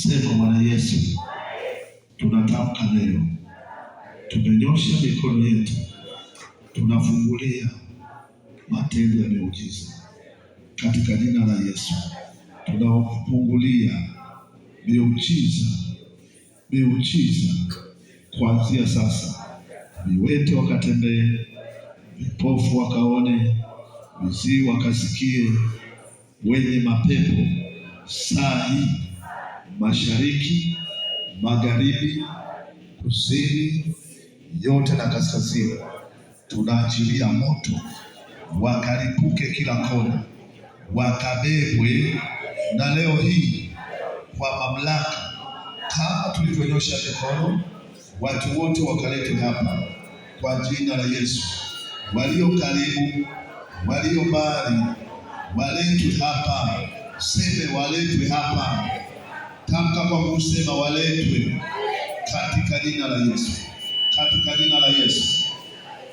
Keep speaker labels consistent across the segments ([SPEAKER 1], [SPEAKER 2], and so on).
[SPEAKER 1] Sema, Bwana Yesu, tunatamka leo, tumenyosha mikono yetu, tunafungulia matendo ya miujiza katika jina la Yesu. Tunafungulia miujiza, miujiza kuanzia sasa, viwete wakatembee, vipofu wakaone, viziwi wakasikie, wenye mapepo saa hii, mashariki, magharibi, kusini, yote na kaskazini, tunaachilia moto, wakalipuke kila kona, wakabebwe. Na leo hii kwa mamlaka, kama tulivyonyosha mikono, watu wote wakaletwe hapa kwa jina la Yesu, walio karibu, walio mbali, waletwe hapa. Seme waletwe hapa, tamka kwa kusema waletwe, katika jina la Yesu, katika jina la Yesu,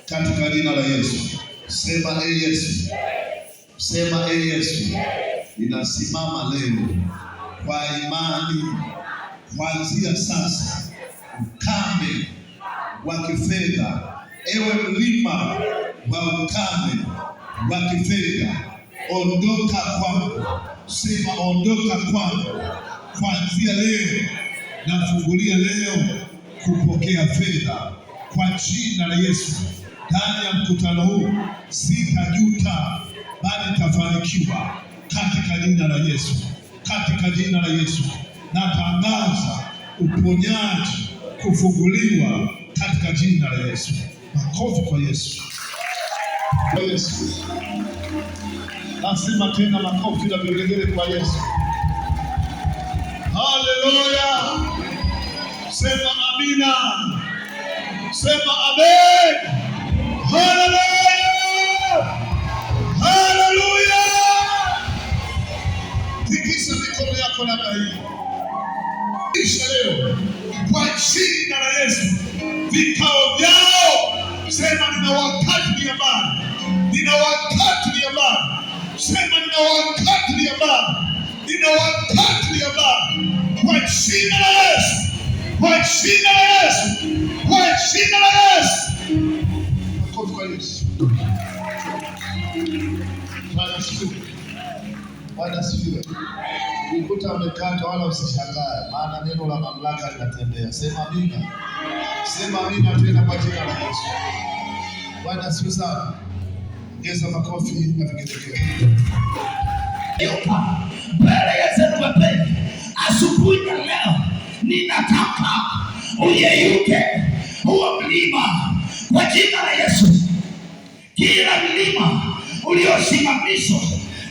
[SPEAKER 1] katika jina la Yesu. Sema e Yesu, sema e Yesu, ninasimama leo kwa imani, kuanzia sasa, ukame wa kifedha, ewe mlima wa ukame wa kifedha, ondoka kwangu. Sema ondoka kwangu, kuanzia leo nafungulia leo kupokea fedha kwa jina la Yesu. Ndani ya mkutano huu sitajuta, bali nitafanikiwa katika jina la Yesu, katika jina la Yesu natangaza uponyaji, kufunguliwa katika jina la Yesu. Makofi kwa Yesu. Kwa Yesu. Nasema tena makofi na vigelegele kwa Yesu. Haleluya! Sema amina, sema amen. Haleluya! Haleluya! Tikisa mikono yako namna hii. Kisha leo kwa jina la Yesu, vikao vyao, sema nina wakati ni amani, nina wakati ni amani, sema nina wakati ni amani, nina wakati ni amani, kwa jina la Yesu, kwa jina la Yesu, kwa jina la Yesu. Makofi kwa Yesu. Bwana asifiwe. Bwana asifiwe. Ukuta umekata, wala usishangae, maana neno la mamlaka linatembea. Sema amina, sema amina tena kwa jina la Yesu. Bwana asifiwe sana. Ongeza makofi na vigelegele.
[SPEAKER 2] Yuka mbele ya Zerubabeli asubuhi ya leo, ninataka uyeyuke huo mlima kwa jina la Yesu. Kila mlima uliosimamishwa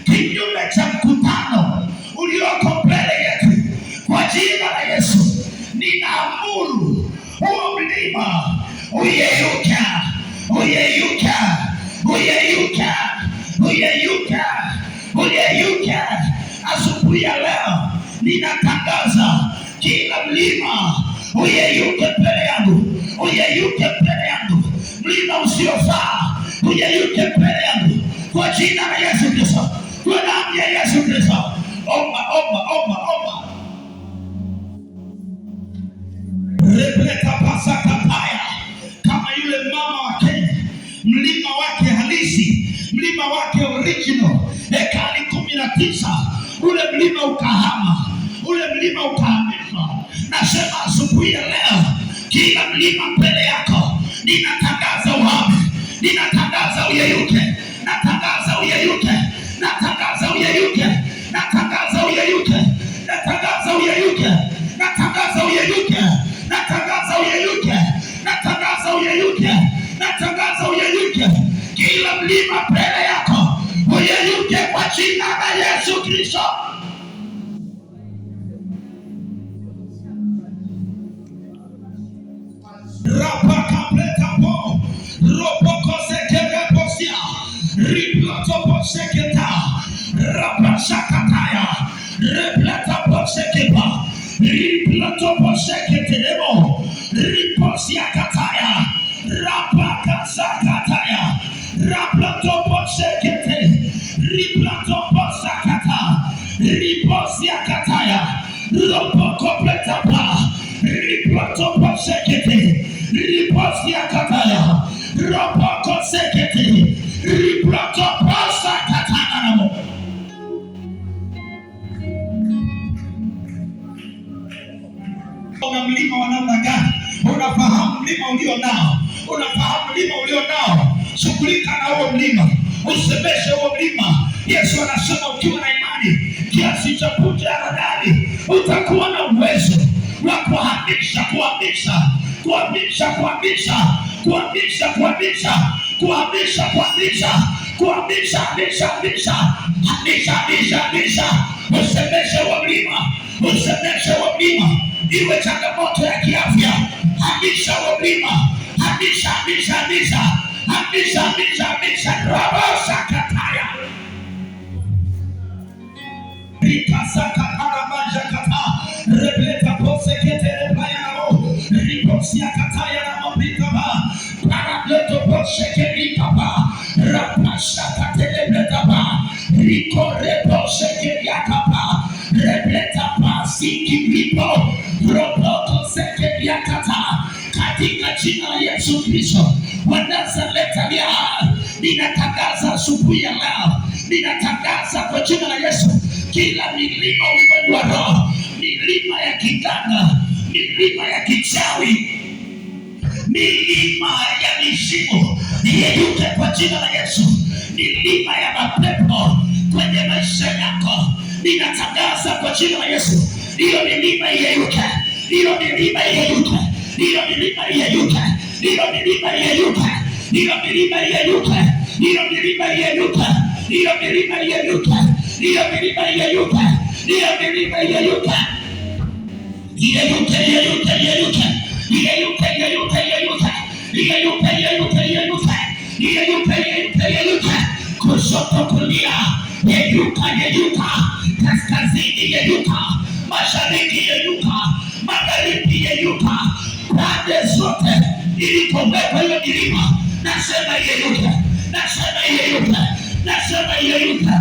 [SPEAKER 2] kinyume cha mkutano ulioko mbele yetu, kwa jina la Yesu ninaamuru huo mlima uyeyuke, uyeyuke, uyeyuke, uyeyuke, uyeyuke. Asubuhi ya leo ninatangaza kila mlima uyeyuke mbele yangu, uyeyuke mbele yangu, mlima usiofaa uyeyuke mbele yangu kwa jina la Yesu Kristo, kwa damu ya Yesu Kristo. Omba, omba, omba, omba. Repleta pasakataya, kama yule mama wa Kenya, mlima wake halisi, mlima wake original, ekari 19, ule mlima ukahama, ule mlima ukahamishwa. Nasema asubuhi ya leo, kila mlima mbele yako ninatangaza uhame, ninatangaza uyeyuke, natangaza uyeyuke, natangaza uyeyuke, natangaza uyeyuke, natangaza uyeyuke, natangaza uyeyuke, natangaza uyeyuke, natangaza uyeyuke, natangaza uyeyuke. Kila mlima mbele yako uyeyuke kwa jina la Yesu Kristo. Rapakapletapo, ropokosekereposia, riplatoposeketa, rapashakataya, repletaposekepa, riplatoposeketelemo, riposiakataya, rapakasakataya, raplatoposekete, riplatoposakata, riposiakataya, ropo Robokopletapa Riprotoposekete Riposiakataya Robokosekete Riprotoposakatanamo. Una mlima wa namna gani? Unafahamu mlima ulio nao? Unafahamu mlima ulio nao? Shughulika na huo mlima, usemeshe huo mlima. Yesu anasema ukiwa na imani kiasi cha punje ya haradali utakuwa na uwezo wa kuhamisha, kuhamisha, kuhamisha, kuhamisha, kuhamisha, kuhamisha, kuhamisha, kuhamisha, kuhamisha, hamisha, hamisha, hamisha, hamisha, hamisha. Usemeshe huo mlima, usemeshe huo mlima, iwe changamoto ya kiafya, hamisha huo mlima, hamisha, hamisha, hamisha, hamisha, hamisha, hamisha, rabosa kataya rikasakataramanjakata repleta poseketerepayanamo riposiakatayanamopitaba parapletoposekerikapa rapashakatelebletaba rikoreposekeriakapa repletapasikivipo ropokosekeriakata katika jina la Yesu Kristo wa Nazareti aliye hai, ninatangaza asubuhi ya leo, ninatangaza kwa jina la Yesu, kila milima ulimwengu wa roho, milima ya kiganga, milima ya kichawi, milima ya mizimu iyeyuke kwa jina la Yesu. Milima ya mapepo kwenye maisha yako, ninatangaza kwa jina la Yesu, hiyo milima iyeyuke, hiyo milima iyeyuke, hiyo milima iyeyuke, hiyo milima iyeyuke, hiyo milima iyeyuke, hiyo milima iyeyuke, hiyo milima iyeyuke, hiyo milima iyeyuke, hiyo milima iyeyuke. Iyeyuke, iyeyuke, iyeyuke, iyeyuke, iyeyuke, iyeyuke, iyeyuke, iyeyuke, iyeyuke, iyeyuke, iyeyuke, iyeyuke, kushoto, kulia, yeyuka, yeyuka, kaskazini, yeyuka, mashariki, yeyuka, magharibi, yeyuka, pande zote ilikowekwa hiyo milima, nasema iyeyuke, nasema iyeyuke, nasema iyeyuke.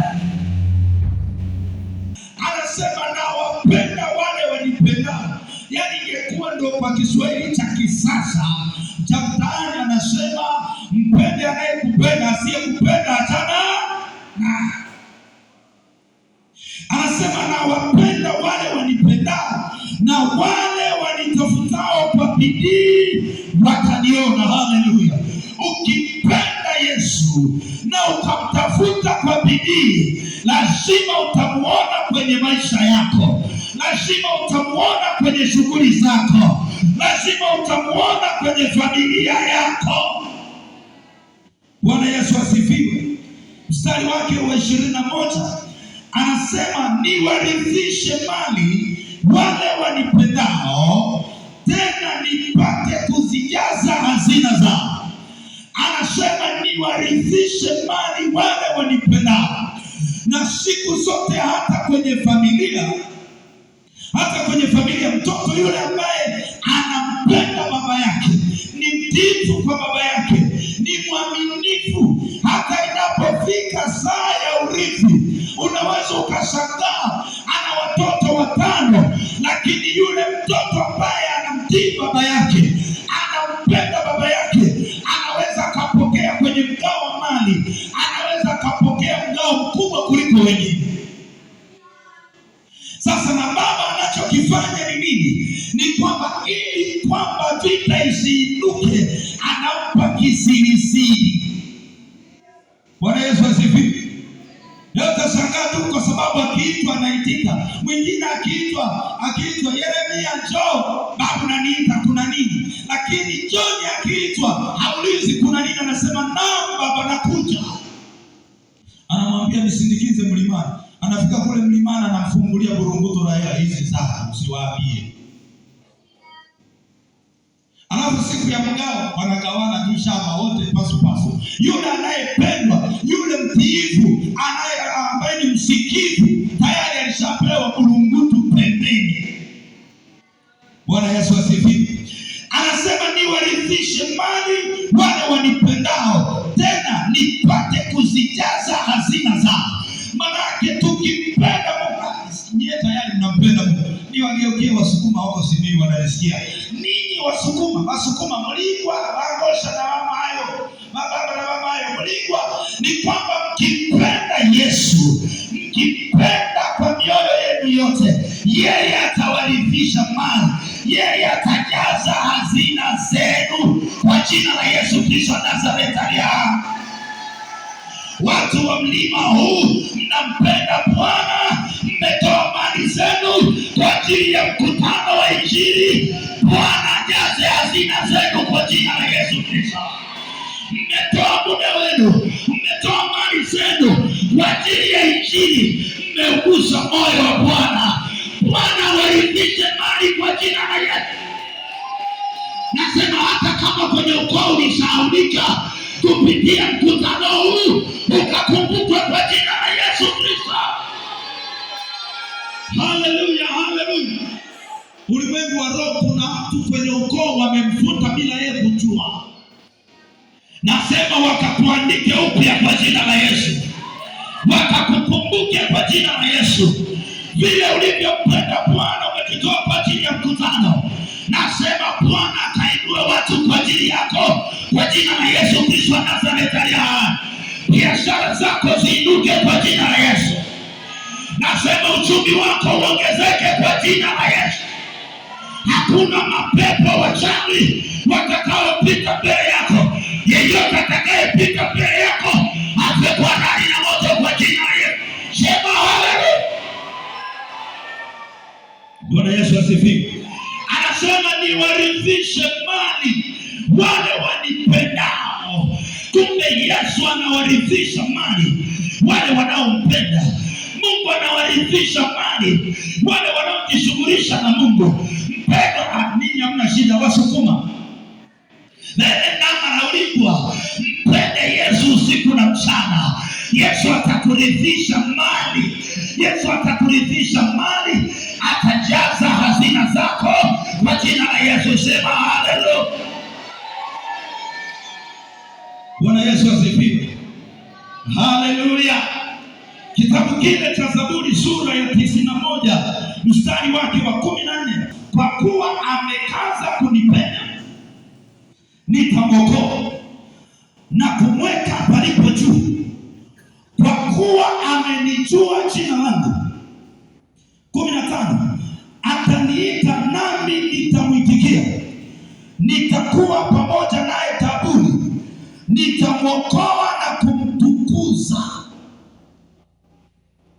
[SPEAKER 2] Anasema nawapenda wale wanipendao. Yaani ingekuwa ndio kwa Kiswahili cha kisasa cha mtaani, anasema mpende anayekupenda, asiyekupenda achana na. Anasema nawapenda wale wanipendao na wale wanitafutao kwa bidii wataniona. Haleluya! Ukimpenda Yesu na ukamtafuta kwa bidii, lazima utamuona kwenye maisha yako, lazima utamuona kwenye shughuli zako, lazima utamuona kwenye familia yako. Bwana Yesu asifiwe. Mstari wake wa 21 anasema niwarithishe mali wale wanipendao, tena nipate kuzijaza hazina zao. Anasema niwarithishe mali wale wanipendao. Na siku zote hata kwenye familia, hata kwenye familia, mtoto yule ambaye anampenda baba yake, ni mtiifu kwa baba yake, ni mwaminifu, hata inapofika saa ya urithi, unaweza ukashangaa ana watoto watano, lakini yule mtoto ambaye anamtii baba yake, anampenda baba yake, anaweza akapokea kwenye mgao wa mali, anaweza akapokea mgao mkubwa kuliko wengine. Sasa na baba anachokifanya ni nini? Ni kwamba ili kwamba vita isiinuke, anampa kisirisiri. Bwana Yesu asifiwe. Leo utashangaa tu kwa sababu akiitwa anaitika, mwingine akiitwa Yeremia njoo, babu naniita, kuna nini? Lakini John akiitwa haulizi kuna nini, anasema naam baba, nakuja. Anamwambia nisindikize mlimani. Anafika kule mlimani, anamfungulia burungutu la hela hizi zako, usiwaambie. Alafu siku ya mgao wanagawana tu shamba wote pasu pasu. Yule anayependwa, yule mtiifu, anaye ambaye ni msikivu, tayari alishapewa burungutu pembeni. Bwana Yesu asifiwe. Anasema niwarithishe mali wale wanipendao, tena nipate kuzijaza hazina zao. Manake tukimpenda Mungu, nyie tayari mnampenda Mungu. Niwageukie Wasukuma huko Simiyu wanalisikia. Ninyi Wasukuma, Wasukuma mligwa wagosha na mamayo, mababa na mamayo mligwa, ni kwamba mkimpenda Yesu, mkimpenda kwa mioyo yenu yote, yeye atawarithisha mali, yeye atajaza hazina zenu kwa jina la Yesu Kristo Nazareti aliye hai. Watu wa mlima huu mnampenda Bwana, mmetoa mali zenu kwa ajili ya mkutano wa Injili. Bwana ajaze hazina zenu kwa jina la Yesu Kristo. Mmetoa muda wenu, mmetoa mali zenu kwa ajili ya Injili, mmeugusa moyo wa Bwana. Bwana warithishe mali kwa jina la Yesu. Nasema hata kama kwenye ukoo ulisahaulika, kupitia mkutano huu ukakumbukwa kwa jina la Yesu Kristo. Haleluya, haleluya. Ulimwengu wa roho, kuna mtu kwenye ukoo wamemfuta bila yeye kujua. Nasema wakakuandike upya kwa jina la Yesu, wakakukumbuke kwa jina la Yesu. Vile ulivyompenda Bwana umejitoa kwa ajili ya mkutano, nasema Bwana akainue watu kwa ajili yako kwa jina la Yesu Kristo wa Nazareti aliye hai. Biashara zako ziinuke kwa jina la Yesu. Nasema uchumi wako uongezeke kwa jina la Yesu. Hakuna mapepo wachawi watakaopita mbele yako. Yeyote atakayepita mbele yako afe kwa radi na moto kwa jina la Yesu. Sema haleluya. Bwana Yesu asifiwe. Anasema niwarithishe mali wale wanipendao. Kumbe Yesu anawarithisha mali wale wanaompenda Mungu, anawarithisha mali wale wanaojishughulisha na Mungu. Mpendo, ninyi hamna shida, Wasukuma namaraulikwa, mpende Yesu usiku na mchana. Yesu atakurithisha mali, Yesu atakurithisha mali, atajaza hazina zako kwa jina la Yesu. Sema haleluya. Bwana Yesu asifiwe. Haleluya. Kitabu kile cha Zaburi sura ya 91 mstari wake wa 14, kwa kuwa amekaza kunipenda nitamwokoa na kumweka palipo juu, kwa kuwa amenijua jina langu. 15, ataniita nami nitamwitikia, nitakuwa pamoja naye taabuni, nitamwokoa na kumtukuza.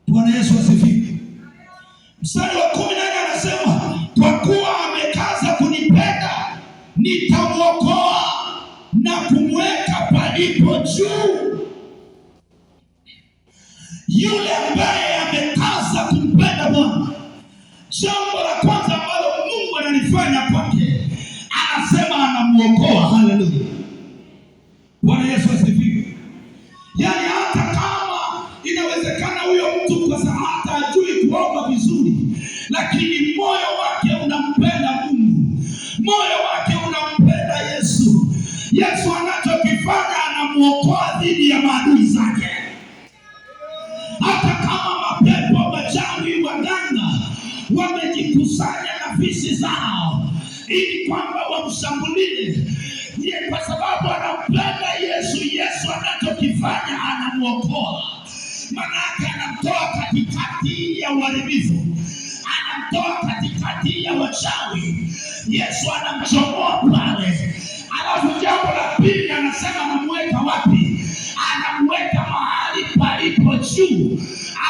[SPEAKER 2] Bwana Yesu asifiwe. Mstari wa 14 anasema kwa kuwa amekaza kunipenda nitamwokoa na kumweka palipo juu. Yule ambaye amekaza kumpenda Bwana, jambo la kwanza ambalo Mungu analifanya kwake, anasema anamuokoa. Haleluya, Bwana Yesu asifiwe. Yaani hata kama inawezekana huyo mtu kwa sababu hata hajui kuomba vizuri, lakini moyo wake unampenda Mungu, moyo wake unampenda Yesu. Yesu anachokifanya anamuokoa dhidi ya maadui zake. Hata kama mapepo, machawi, waganga wamejikusanya na fisi zao ili kwamba wamshambulie, ye kwa sababu anampenda Yesu, Yesu anachokifanya anamuokoa. Maanake anamtoa katikati ya uharibifu, anamtoa katikati ya wachawi. Yesu anamchomoa pale. Alafu jambo la pili anasema anamweka wapi? Anamweka mahali palipo juu,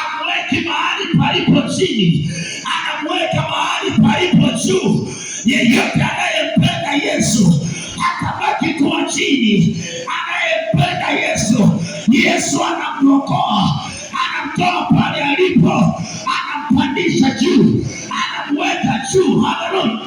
[SPEAKER 2] amweki mahali palipo chini, anamweka mahali palipo juu. Yeyote anayempenda Yesu atabaki kuwa chini. Anayempenda Yesu, Yesu anamwokoa, anamtoa pale alipo, anampandisha juu, anamweka juu. Haleluya.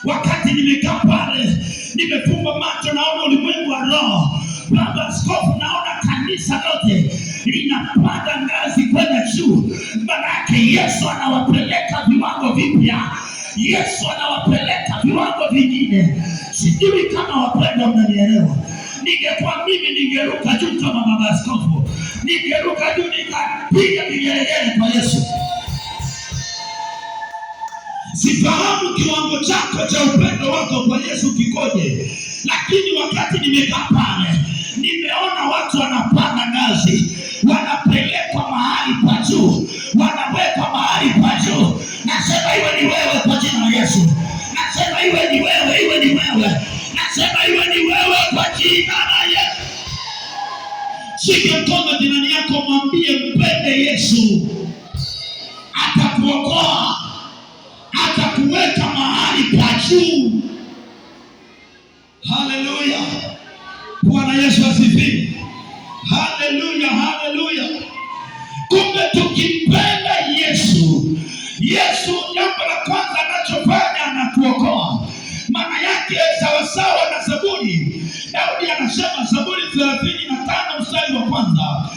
[SPEAKER 2] Wakati nimekaa pale, nimefumba macho, naona ulimwengu wa roho. Baba Askofu, naona kanisa lote linapanda ngazi kwenda juu. Maanake Yesu anawapeleka viwango vipya, Yesu anawapeleka viwango vingine. Sijui kama wapendwa mnanielewa. Ningekuwa mimi ningeruka juu kama baba askofu, ningeruka juu nikapiga vigelegele kwa Yesu. Sifahamu kiwango chako cha upendo wako kwa Yesu kikoje, lakini wakati nimekaa pale, nimeona watu wanapanda ngazi, wanapelekwa mahali pa juu, wanawekwa mahali pa juu. Nasema iwe ni wewe kwa jina la Yesu. Nasema iwe ni wewe, iwe ni wewe. Nasema iwe ni wewe kwa jina la Yesu. Shike mkono jirani yako, mwambie mpende Yesu, atakuokoa, atakuweka mahali pa juu. Haleluya! Bwana Yesu asifiwe. Haleluya, haleluya. Kumbe tukimpenda Yesu, Yesu jambo la kwanza anachofanya anatuokoa. Maana yake sawasawa na Zaburi, Daudi anasema Zaburi 35 mstari wa kwanza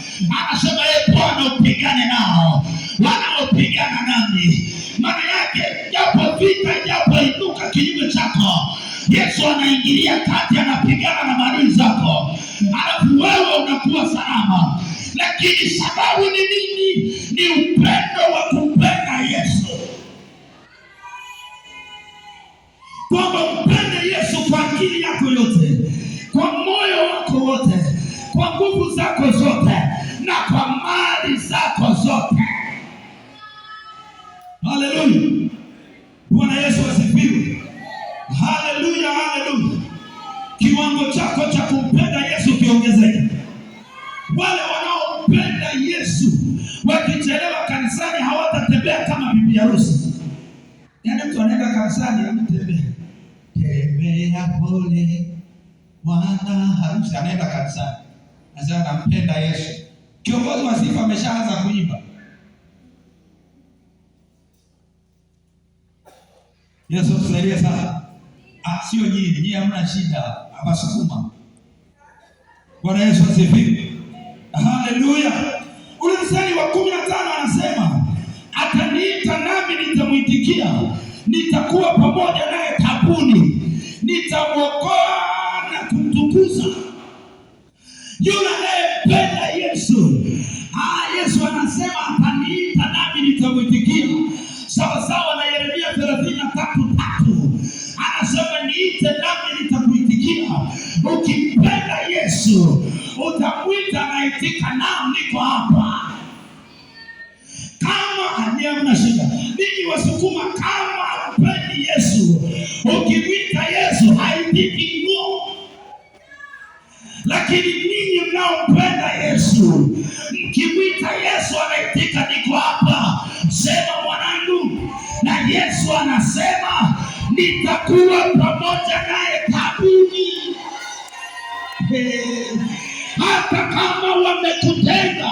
[SPEAKER 2] anasema, e Bwana upigane nao wanaopigana nami. Maana yake japo vita japo inuka kinyume chako, Yesu anaingilia kati, anapigana na maadui zako, alafu wewe unakuwa salama. Lakini sababu ni nini? Ni upendo wa kumpenda Yesu, kwamba mpende Yesu kwa akili yako yote, kwa moyo wako wote, kwa nguvu zako zote na kwa mali zako zote. Haleluya! Bwana Yesu asifiwe. Haleluya, haleluya. Kiwango chako cha kumpenda Yesu kiongezeke. Wale wanaompenda Yesu wakichelewa kanisani hawatatembea kama bibi harusi. Yaani mtu anaenda kanisani anatembea tembea pole, bwana harusi anaenda kanisani, anasema nampenda Yesu. Kiongozi wa sifa ameshaanza kuimba. Yesu tusaidie sana. Ah, sio nyinyi, nyinyi hamna shida, hapa. Bwana Yesu asifiwe. Haleluya. Ule mstari wa 15 anasema ataniita nami nitamwitikia, nitakuwa pamoja naye tabuni, nitamwokoa na kumtukuza. Yule anayempenda Yesu, Yesu anasema ataniita nami nitamwitikia, sawasawa na Yeremia 33:3 anasema niite nami nitakuitikia. Ukimpenda Yesu utamwita, naitika, naam, niko hapa. Kama hamna shida, ninyi Wasukuma, kama hampendi Yesu, ukimwita Yesu haitiki ngo. Lakini ninyi mnaompenda Yesu, mkimwita Yesu anaitika, niko hapa, sema mwanangu. Na Yesu anasema nitakuwa pamoja naye tabuni. Hata kama wamekutenga,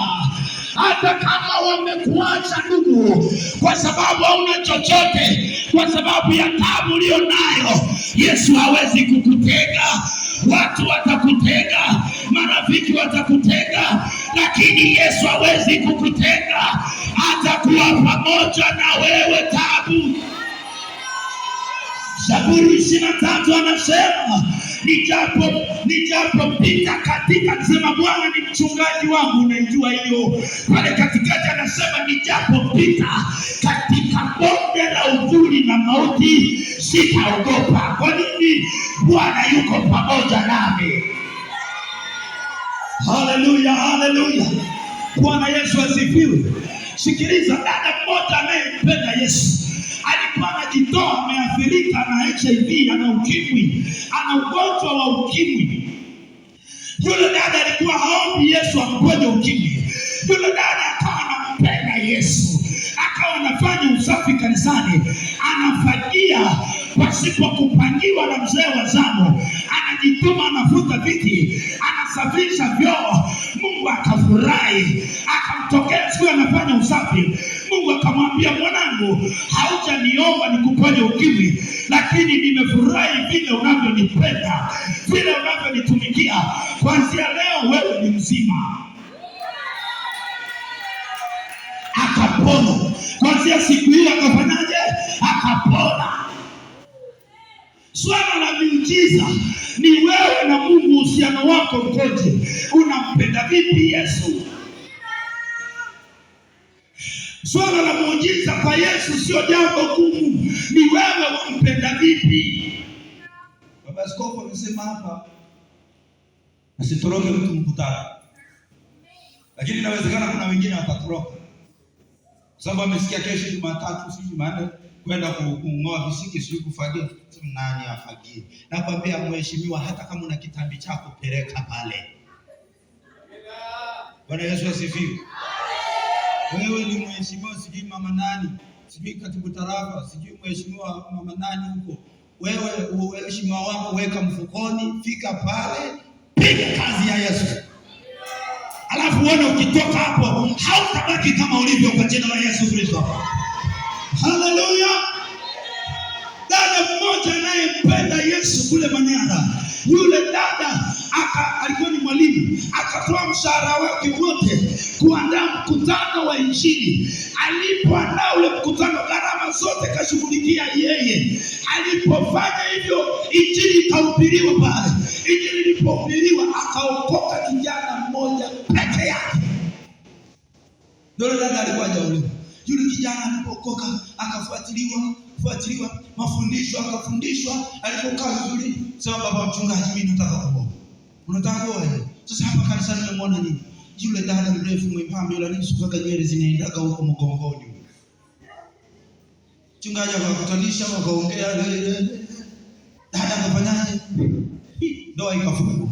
[SPEAKER 2] hata kama wamekuacha ndugu, kwa sababu hauna chochote, kwa sababu ya tabu uliyo nayo, Yesu hawezi kukutenga. Watu watakutenga, marafiki watakutenga, lakini Yesu hawezi kukutenga. Atakuwa pamoja na wewe tabu. Zaburi 23 anasema nijapopita katika, sema Bwana ni mchungaji wangu, unaijua hiyo. Pale katikati anasema nijapopita katika bonde la uvuli na mauti sitaogopa. Kwa nini? Bwana yuko pamoja nami. Haleluya, haleluya. Bwana Yesu asifiwe. Sikiliza, dada mmoja anayempenda Yesu alikuwa anajitoa, ameathirika na HIV, ana ukimwi, ana ugonjwa wa ukimwi. Yule dada alikuwa haombi Yesu amponye ukimwi. Yule dada akawa anampenda Yesu, akawa anafanya usafi kanisani, anafagia pasipo kupangiwa na mzee wa zamu, anajituma, anafuta viti, anasafisha vyoo. Mungu akafurahi, akamtokea siku anafanya usafi. Mungu akamwambia, mwanangu, haujaniomba nikuponye ukimwi, lakini nimefurahi vile unavyonipenda, vile unavyonitumikia. Kuanzia leo wewe ni mzima. Akapona kuanzia siku hiyo. Akafanyaje? Akapona. Swala la miujiza ni wewe na Mungu, uhusiano wako ukoje? Unampenda vipi Yesu? Swala la muujiza kwa Yesu sio jambo gumu, ni wewe wampenda vipi?
[SPEAKER 3] Baba Askofu amesema hapa asitoroke mtu mkutano, lakini inawezekana kuna wengine watatoroka kwa sababu amesikia kesho Jumatatu, si Jumanne, kwenda kung'oa visiki, sijui kufagia. Sema nani afagie? Nakwambia mheshimiwa, hata kama una kitambi chako peleka pale. Bwana Yesu asifiwe. Wewe ni mheshimiwa, sijui mama nani, sijui katibu tarafa, sijui mheshimiwa mama nani huko. Wewe uheshima wako weka mfukoni, fika pale,
[SPEAKER 2] Piga kazi ya Yesu, alafu uone ukitoka hapo hautabaki kama ulivyo, kwa jina la Yesu Kristo. Haleluya! Dada mmoja anayempenda Yesu kule Manyara, yule dada alikuwa ni mwalimu, akatoa mshahara wake wote kuandaa mkutano wa Injili. Alipoandaa ule mkutano, gharama zote kashughulikia yeye. Alipofanya hivyo, Injili ikahubiriwa pale. Injili ilipohubiriwa, akaokoka kijana mmoja peke yake.
[SPEAKER 3] Yule dada alikuwa hajaolewa. Yule kijana alipookoka akafuatiliwa, fuatiliwa mafundisho, akafundishwa. Alipokaa vizuri, sema baba mchungaji, mimi nataka kuoa. Unataka kuoa? Eh? Sasa hapa kanisani nimemwona nini? Yule dada mrefu mwembamba yule anayesukaka nywele zinaendaga huko mgongoni. Mchungaji akakutanisha wakaongea, dada akafanyaje? Ndoa ikafungwa.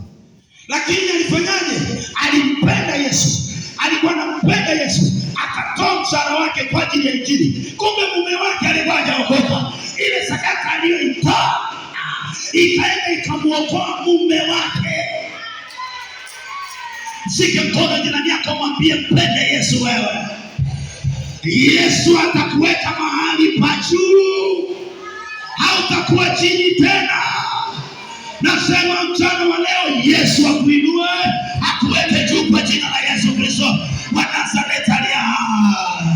[SPEAKER 2] Lakini alifanyaje? Alimpenda Yesu, alikuwa anampenda Yesu, akatoa mshahara wake kwa ajili ya Injili. Kumbe mume wake alikuwa hajaokoka. Ile sadaka aliyoitoa ikaenda ikamuokoa mume wake. Shike mkono jirani yako, mwambie mpende Yesu wewe. Yesu atakuweka mahali pa juu, hautakuwa chini tena. Nasema mchana wa leo, Yesu akuinue, akuweke juu kwa jina la Yesu Kristo wa Nazareti aliye hai.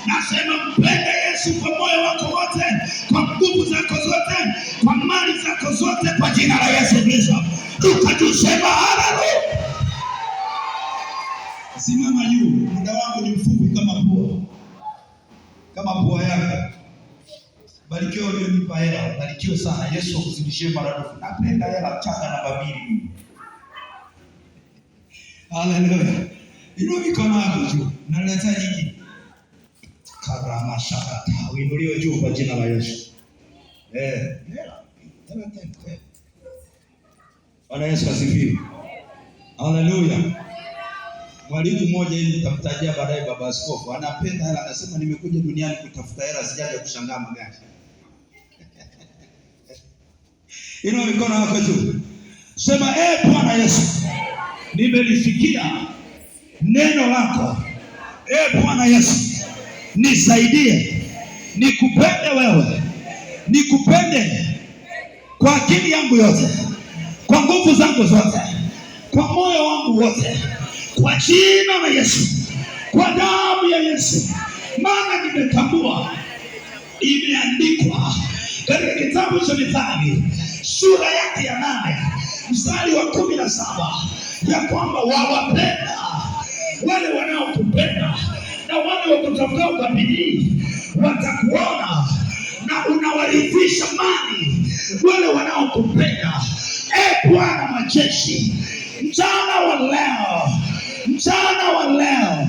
[SPEAKER 2] Nasema mpende Yesu kwa moyo wako wote, kwa nguvu zako zote, kwa mali zako zote, kwa jina la Yesu Kristo. Ruka juu, sema haleluya.
[SPEAKER 3] Simama juu, muda wangu ni mfupi kama pua, kama pua yako. Barikiwa ulionipa hela, barikiwe sana. Yesu akuzidishie maradufu. Napenda hela, changa namba 2. Haleluya. Inua mikono yako juu, naletea nyingi. Karama shakata, uinuliwe juu kwa jina la Yesu. Hela, tena tena tena. Bwana Yesu asifiwe. Haleluya. Mwalimu mmoja hivi nitamtajia baadaye, baba askofu, anapenda hela, anasema nimekuja duniani kutafuta hela, sijaja kushangaa magari. Inua mikono yako juu.
[SPEAKER 2] Sema, Bwana Yesu, nimelisikia neno lako. Bwana Yesu, nisaidie nikupende wewe, nikupende kwa akili yangu yote, kwa nguvu zangu zote, kwa moyo wangu wote, kwa jina la Yesu, kwa damu ya Yesu. Maana nimetambua imeandikwa katika kitabu cha Mithali sura yake ya 8 mstari wa 17 ya kwamba wawapenda wale wanaokupenda na wale wakutafutao kwa bidii watakuona, na unawarithisha mali wale wanaokupenda. Bwana majeshi, mchana wa leo, mchana wa leo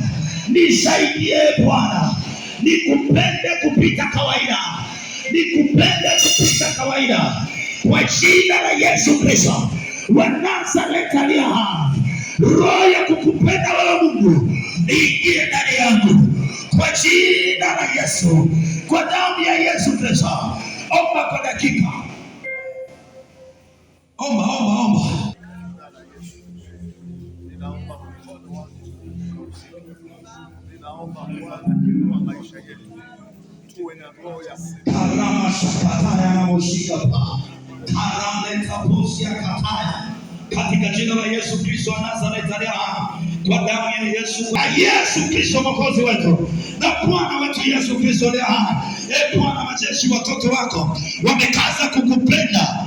[SPEAKER 2] nisaidie Bwana, nikupende kupita kawaida, nikupende kupita kawaida, kwa jina la Yesu Kristo wa Nazareti aliye hai. Roho ya kukupenda wewe Mungu ingie ndani yangu kwa jina la Yesu, kwa damu ya Yesu Kristo. Omba kwa dakika,
[SPEAKER 3] Omba, omba, omba.
[SPEAKER 1] Ninaomba mkono wako ukahusike. Ninaomba Bwana inua maisha yetu, tuwe na roho ya
[SPEAKER 2] Karama shakataya na moshika pa. Karamleta posia kataya. Katika jina la Yesu Kristo wa Nazareti aliye hai, kwa damu ya Yesu, na Yesu Kristo mwokozi wetu na Bwana wetu Yesu Kristo aliye hai. Bwana majeshi, watoto wako wamekaza kukupenda.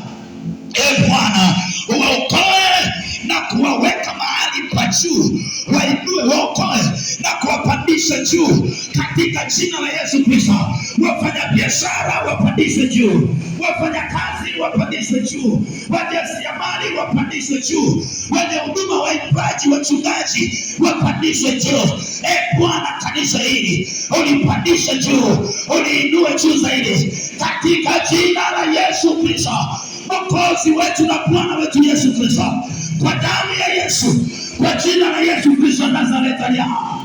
[SPEAKER 2] Bwana, uwaokoe na kuwaweka mahali pa juu, wainue, waokoe na na kuwapandisha juu katika jina la Yesu Kristo. Wafanya biashara wapandishwe juu, wafanya kazi wapandishwe juu, wajasiriamali wapandishwe juu, wenye huduma, waimbaji, wachungaji wapandishwe juu. E Bwana, kanisa hili ulipandishe juu, uliinue juu zaidi katika jina la Yesu Kristo, Mwokozi wetu na Bwana wetu Yesu Kristo, kwa damu ya Yesu, kwa jina la Yesu Kristo Nazareti aliye hai.